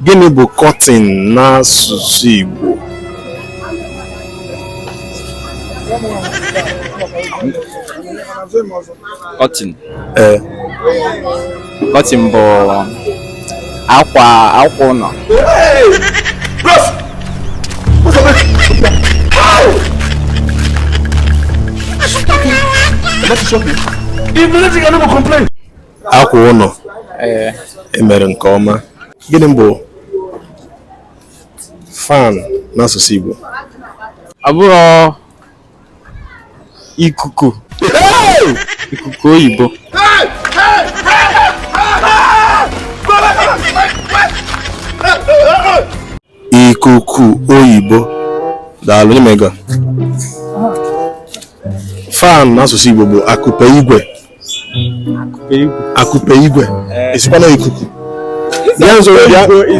Gịnị bụ kọtịn n'asụsụ Igbo? Kọtịn. Ee. Kọtịn bụ akwa akwa ụlọ. Akwa ụlọ. Ee. E mere nke ọma. Gịnị bụ fan n'asụsụ Igbo? Ọ bụrụ ikuku. Ikuku oyibo. Ikuku oyibo. Daalụ, nye m ego a. Fan n'asụsụ Igbo bụ akụpe igwe. Akụpe igwe. Ị sịkwa na ikuku. Bịa nso, bịa.